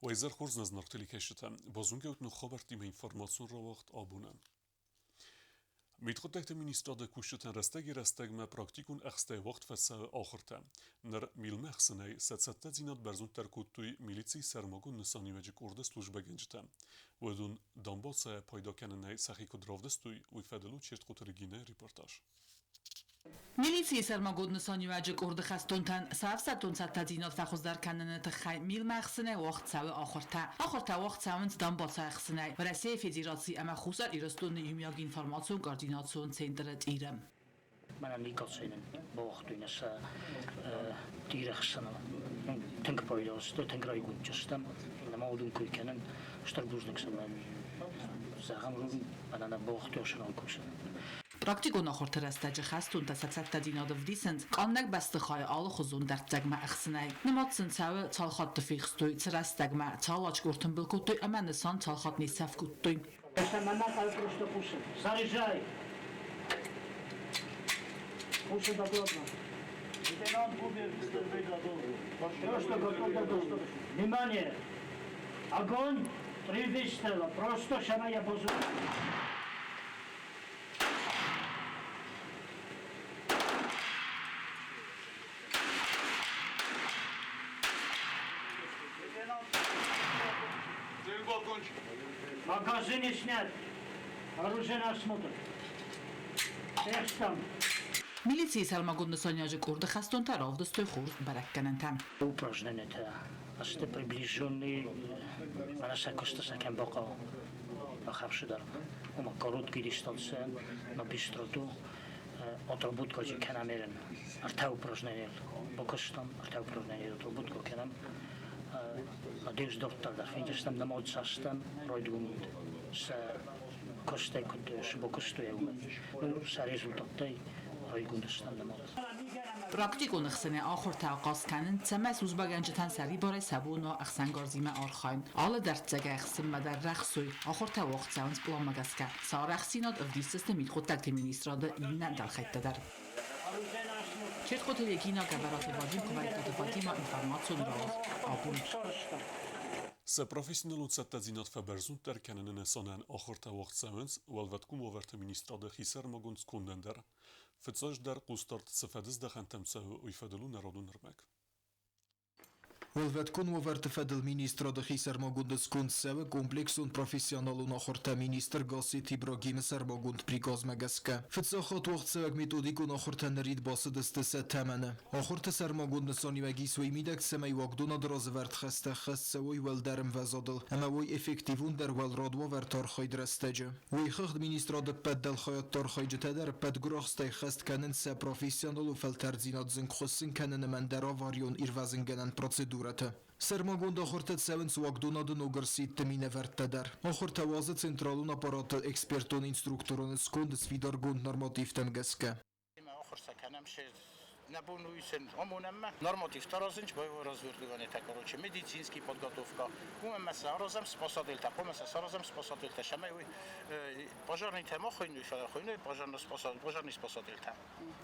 Уӕ хорз нӕ зынаргъ телекӕсджытӕ, базонгӕ ут ног хабӕрттимӕ информацион рауагъд абонӕн. Мидхъуыддӕгты министрады кусджытӕн рӕстӕгӕй-рӕстӕгмӕ практикон ӕхстӕй уагъд фӕцӕуы ахуыртӕ. Ныр милмӕ ӕхсынӕй сӕ цӕттӕдзинад бӕрзонддӕр кодтой милицийы сӕрмагонд нысаниуӕджы къорды службӕгӕнджытӕ. Уыдон дамбацайӕ пайда кӕнынӕй сӕхи куыд равдыстой, уый фӕдыл у Чертхъоты Регинӕйы репортаж. Милицийы сӕрмагонд нысаниуӕджы къорды хӕстонтӕн сӕ ӕфсӕддон цӕттӕдзинад фӕхуыздӕр кӕныны тыххӕй милмӕ ӕхсынӕй уагъд цӕуы ахуыртӕ. Ахуыртӕ уагъд цӕуынц дамбаца ӕхсынӕй Уӕрӕсейы Федераци ӕмӕ Хуссар Ирыстоны иумиаг информацион-координацион центры тъиры. Мӕнӕ никӕцӕй нын бауагътой нӕ сӕ тъиры ӕхсӕны. Тынг пайда сты, тынг райгонд стӕм. Нӕма уыдон кой кӕнын. Стыр бузныг сын зӕгъӕм, мӕнӕ нӕ бауагътой ӕхсӕнон кусын. Практикон ахуырты рӕстӕджы хӕстонтӕ сӕ цӕттӕдзинад ӕвдисынц къаннӕг бӕстыхайы алыхуызон дӕрддзӕгмӕ ӕхсынӕй. Нымад сын цӕуы, цал хатты фехстой, цы рӕстӕгмӕ, цал очко ӕртымбыл кодтой ӕмӕ нысан цал хатт не сӕф кодтой. Просто хъусын. Заряжай! Хъусын докладно. Лейтенант Просто готов. Внимание! Огонь! Три выстрела. Просто шамая бозу. Магазины снят. Оружие на осмотр. Текстом. Милицийы сӕрмагонд нысаниуӕджы къорды хӕстонтӕ равдыстой хорз бӕрӕггӕнӕнтӕ. Упражнение-тӕ сты приближенные, мӕнӕ сӕ куысты сӕ кӕм бахъӕуы, ахӕм дӕр. Ома короткий дистанция на быстроту отработка кӕнӕм ерын. Ӕртӕ упражнение бакуыстам, ӕртӕ упражнение отработка кӕнӕм. Надеюсь, дарддӕр дӕр фендзыстӕм, нымад састӕм райдгонд сӕ куыстӕй куыд бакуыстой, уымӕн. Ну, сӕ результаттӕй райгонд стӕм нымад. Практикон ӕхсӕны ахуыртӕ ахъаз кӕнынц, цӕмӕй службӕгӕнджытӕн сӕрибарӕй сӕ бон уа ӕхсӕнгарзимӕ архайын. Алы дӕрддзӕгӕй ӕхсынмӕ дӕр рӕхсой. Ахуыртӕ уагъд цӕуынц пъланмӕ гӕсгӕ. Сӕ арӕхстдзинад ӕвдисдзысты мидхъуыддӕгты министрады иннӕ дӕлхӕйттӕ дӕр. Чертхъоты Регина, Гӕбӕраты Вадим, Куымӕридтаты Фатимӕ, информацион рауагъд абон. Сӕ профессионалон цӕттӕдзинад фӕбӕрзонддӕр кӕныны нысанӕн ахуыртӕ уагъд цӕуынц Уӕлвӕткон уавӕрты министрады хисӕрмагонд скондӕн дӕр. Фыццаджыдӕр хъусдард цы фӕдыздӕхӕнтӕм цӕуы, уый фӕдыл у народон ӕрмӕг. Уӕлвӕткон уавӕрты фӕдыл министрады хисӕрмагонд сконд цӕуы комплексон профессионалон ахуыртӕ министр Гасситы Ибрагимы сӕрмагонд приказмӕ гӕсгӕ. Фыццаг хатт уагъдцӕуӕг методикон ахуыртӕ нырид бацыдысты сӕ тӕмӕны. Ахуырты сӕрмагонд нысаниуӕг ис уый мидӕг, цӕмӕй уагдонады разӕвӕрд хӕстӕ ӕххӕст цӕуой уӕлдӕр ӕмвӕзадыл ӕмӕ уой эффективондӕр уӕлрад уавӕрты архайд рӕстӕджы. Уый хыгъд министрады ӕппӕт дӕлхайӕдты архайджытӕ дӕр ӕппӕт гуырахстӕй хӕст кӕнынц сӕ профессионалон фӕлтӕрддзинад зынгхуыссын кӕныны ӕндӕр аварион ирвӕзынгӕнӕн процедурӕты. Сӕрмагонд ахуыртӕ цӕуынц уагдонады ног ӕрсидты минӕвӕрттӕ дӕр. Ахуыртӕ уадзы централон аппараты экспертон-инструкторон сконды сфидаргонд нормативтӕм гӕсгӕ. Ахуыр сӕ кӕнӕм се нӕ бон у сын амонӕм нормативтӕ аразын, боевой развертывание, короче, медицинский подготовка. Уымӕн ма сӕ аразӕм спасательтӕ, хъуамӕ сӕ саразӕм спасательтӕ, цӕмӕй уый пожарныйтӕ ма хуыйной, фӕлӕ хуыйной пожарный спасательтӕ.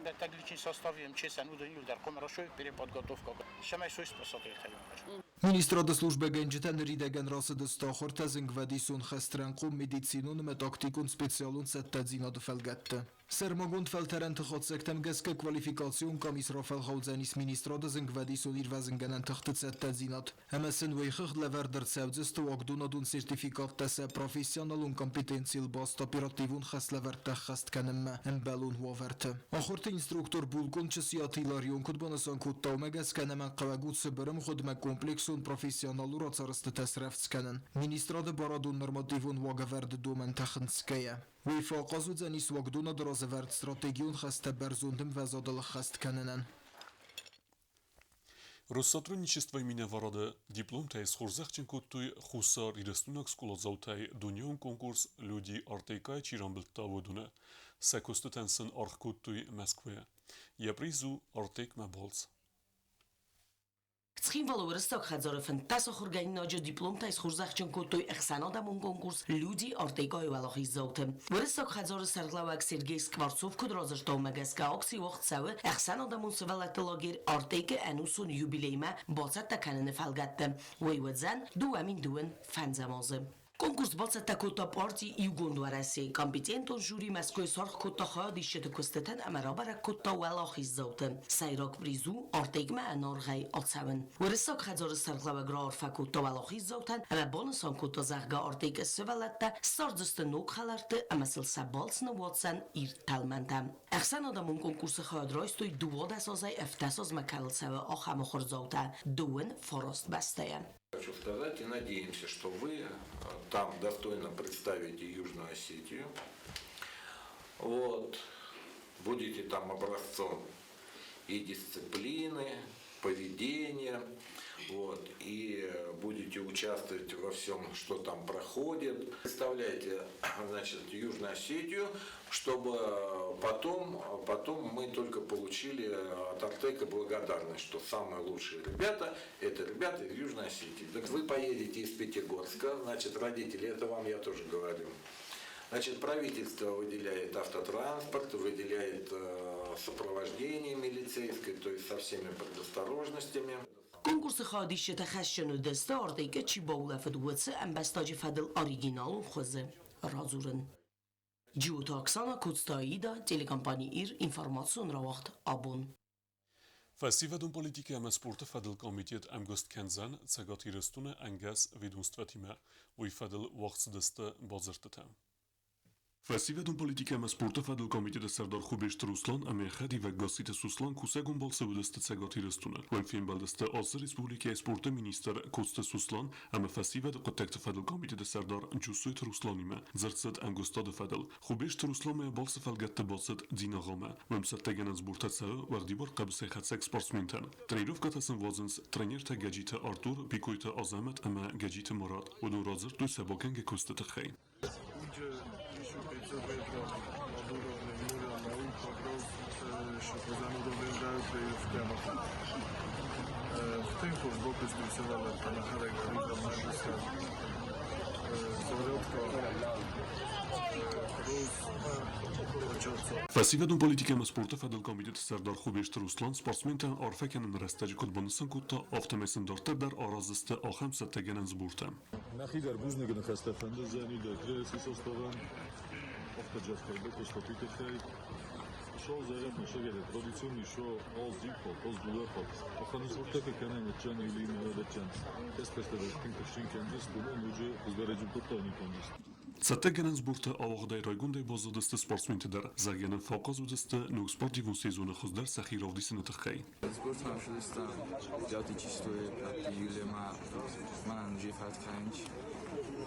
Дӕттӕг личный составе МЧС-ӕн уыдон иуылдӕр хъуамӕ расой переподготовка, цӕмӕй суой спасательтӕ иуылдӕр. Министрады службӕгӕнджытӕ ныридӕгӕн рацыдысты ахуыртӕ зынгвӕдисон хӕстрӕнхъон медицинон ӕмӕ тактикон специалон цӕттӕдзинады фӕлгӕтты. Сӕрмагонд фӕлтӕрӕнты хатдзӕгтӕм гӕсгӕ квалификацион къамис рафӕлгъаудзӕнис министрады зынгвӕдисон ирвӕзынгӕнӕн тыхты цӕттӕдзинад ӕмӕ сын уыйхыгъд лӕвӕрд ӕрцӕудзысты уагдонадон сертификаттӕ сӕ профессионалон компетенцийыл баст оперативон хӕслӕвӕрдтӕ ӕххӕст кӕнынмӕ ӕмбӕлон уавӕрты. Ахуырты инструктор булкъон Чысиаты Иларион куыд банысан кодта, уымӕ гӕсгӕ ӕнӕмӕнгхъӕуӕг у цыбыр ӕмгъуыдмӕ комплексон профессионалон рацарӕзтытӕ срӕвдз кӕнын, министрады барадон нормативон уагӕвӕрды домӕнтӕ хынцгӕйӕ. Уый фӕахъаз уыдзӕнис уагдонады разӕвӕрд стратегион хӕстӕ бӕрзонд ӕмвӕзадыл ӕххӕст кӕнынӕн. Россотрудничествойы минӕварады дипломтӕй схорзӕхджын кодтой Хуссар Ирыстойнаг скъоладзаутӕй дунеон конкурс «Люди Артека» чи рамбылдта, уыдоны. Сӕ куыстытӕн сын аргъ кодтой Мӕскуыйы. Йӕ приз у Артекмӕ балц. Цхинвалы Уырыссаг хӕдзары 15 ахуыргӕнинаджы дипломтӕй схорзӕхджын кодтой ӕхсӕнадӕмон конкурс «Люди Артека-йы уӕлахиздзауты. Уырыссаг хӕдзары сӕргълӕууӕг Сергей Скворцов куыд радзырдта, уымӕ гӕсгӕ акци уагъд цӕуы ӕхсӕнадӕмон сывӕллӕтты лагерь «Артек-ы ӕнусон юбилеймӕ бацӕттӕ кӕныны фӕлгӕтты. Уый уыдзӕн 2025 азы. Конкурс бацӕттӕ кодта парти Иугонд Уӕрӕсе. Компетентон жюри Мӕскуыйы саргъ кодта хайадисджыты куыстытӕн ӕмӕ рабӕрӕг кодта уӕлахиздзауты. Сӕйраг приз у Артекмӕ ӕнаргъӕй ацӕуын. Уырыссаг хӕдзары сӕргълӕууӕг раарфӕ кодта уӕлахиздзаутӕн ӕмӕ банысан кодта, зӕгъгӕ, Артекы сывӕллӕттӕ ссардзысты ног хӕлӕртты ӕмӕ сыл сӕ балц ныууадздзӕн ирд тӕлмӕнтӕ. Ӕхсӕнадӕмон конкурсы хайад райстой 12 азӕй 17 азмӕ кӕуыл цӕуы, ахӕм ахуырдзаутӕ 29 бӕстӕйӕ. Хочу сказать и надеемся, что вы там достойно представите Южную Осетию. Вот. Будете там образцом и дисциплины, поведения, вот, и будете участвовать во всем, что там проходит. Представляете, значит, Южную Осетию, чтобы потом мы только получили от Артека благодарность, что самые лучшие ребята – это ребята из Южной Осетии. Так вы поедете из Пятигорска, значит, родители, это вам я тоже говорю. Значит, правительство выделяет автотранспорт, выделяет сопровождение милицейское, то есть со всеми предосторожностями. Конкурсы хайадисджытӕ хӕсджын уыдысты Артекы чи баулӕфыд, уыцы ӕмбӕстаджы фӕдыл оригиналон хуызы радзурын. Джиоты Оксана, Коцты Аида, телекомпани Ир, информацион рауагъд Абон. Фӕсивӕдон политикӕ ӕмӕ спорты фӕдыл комитет ӕмгуыст кӕндзӕн Цӕгат Ирыстоны ӕнгӕс ведомствӕтимӕ. Уый фӕдыл уагъд цыдысты бадзырдтытӕ. Фӕсивӕдон политикӕ ӕмӕ спорты фӕдыл комитеты сӕрдар Хубежты Руслан ӕмӕ йӕ хӕдивӕг Гасситы Суслан кусӕгон балцы уыдысты Цӕгат Ирыстоны. Уым фембӕлдысты ацы республикӕйы спорты министр Коцты Суслан ӕмӕ фӕсивӕды хъуыддӕгты фӕдыл комитеты сӕрдар Джусойты Русланимӕ. Дзырд цыд ӕмгуыстады фӕдыл. Хубежты Руслан йӕ балцы фӕлгӕтты бацыд Дзинагъамӕ. Уым цӕттӕгӕнӕн сбортӕ цӕуы уӕгъдибар хъӕбысӕйхӕцӕг спортсментӕн. Тренировкӕтӕ сын уадзынц тренертӕ Гӕджиты Артур, Бикойты Азӕмӕт ӕмӕ Гӕджиты Мурат. Уыдон радзырдтой сӕ бакӕнгӕ куысты тыххӕй. Фӕсивӕдон политикӕ ӕмӕ спорты фӕдыл комитеты сӕрдар Хубежты Руслан спортсментӕн арфӕ кӕныны рӕстӕджы куыд банысан кодта, афтӕмӕй сын дарддӕр дӕр араздзысты ахӕм цӕттӕгӕнӕн сбортӕ. Мӕхи дӕр бузныгы ныхӕстӕ фӕнды Зӕнида составӕн, афтӕ тыххӕй. Шо зӕгъӕм, шегеле традиционный шо аз иу хатт, аз дыууӕ хатт. Ахӕм кӕнӕм ӕдджан или ӕдджан. Кӕстӕртӕ тынг тыхсын кӕндзысты, уымӕн ноджы хуыздӕр результаттӕ кӕндзысты. Цӕттӕгӕнӕн сборты ауагъдӕй райгондӕй баззадысты спортсменты дӕр. Зӕгъгӕнӕн фӕахъаз уыдысты ног спортивон сезоны хуыздӕр сӕхи равдисыны тыххӕй. Сбортмӕ ссыдыстӕм 9 число июля мӕнӕн уже фӕткӕнч.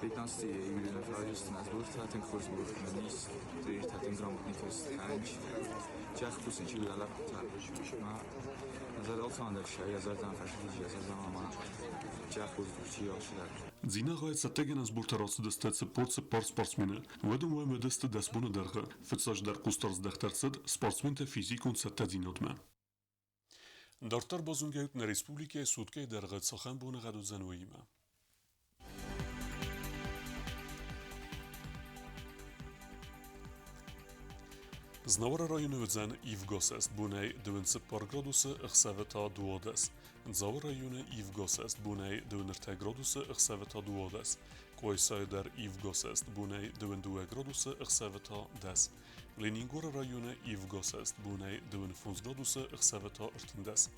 15 июля фӕрӕзты сбортӕ тынг хорз сборт кӕнынц, тренертӕ тынг грамотный кӕнынц. Чах кусын чи лӕппутӕ. Ма зӕрдӕ алцӕмӕн дӕр сӕ йӕ зӕрдӕмӕ фӕсыдис, йӕ зӕрдӕмӕ ма чах чи алцыдӕр. Дзинагъайы цӕттӕгӕнӕн сбортӕ рацыдысты 44 спортсмены. Уыдон уӕм уыдысты 10 боны дӕргъы. Фыццаджыдӕр хъусдард здӕхт ӕрцыд спортсменты физикон цӕттӕдзинадмӕ. Дарддӕр базонгӕ нӕ республикӕйы суткӕйы дӕргъы цахӕм боныгъӕд уыдзӕн, уыимӕ. Знауыры районы уыдзӕн ивгӕсӕст, бонӕй 24 градусы, ӕхсӕвы та 12. Дзауы районы ивгӕсӕст, бонӕй 23 градусы, ӕхсӕвы та 12. Къуайсайы дӕр ивгӕсӕст, бонӕй 22 градусы, ӕхсӕвы та 10. Ленингоры районы ивгӕсӕст, бонӕй 25 градусы, ӕхсӕвы та 13.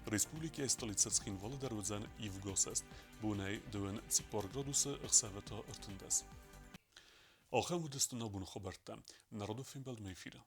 Республикӕйы столицӕ Цхинвалы дӕр уыдзӕн ивгӕсӕст, бонӕй 24 градусы, ӕхсӕвы та 13. Ахӕм уыдысты нӕ боны хабӕрттӕ. Народы фембӕлдмӕ эфиры.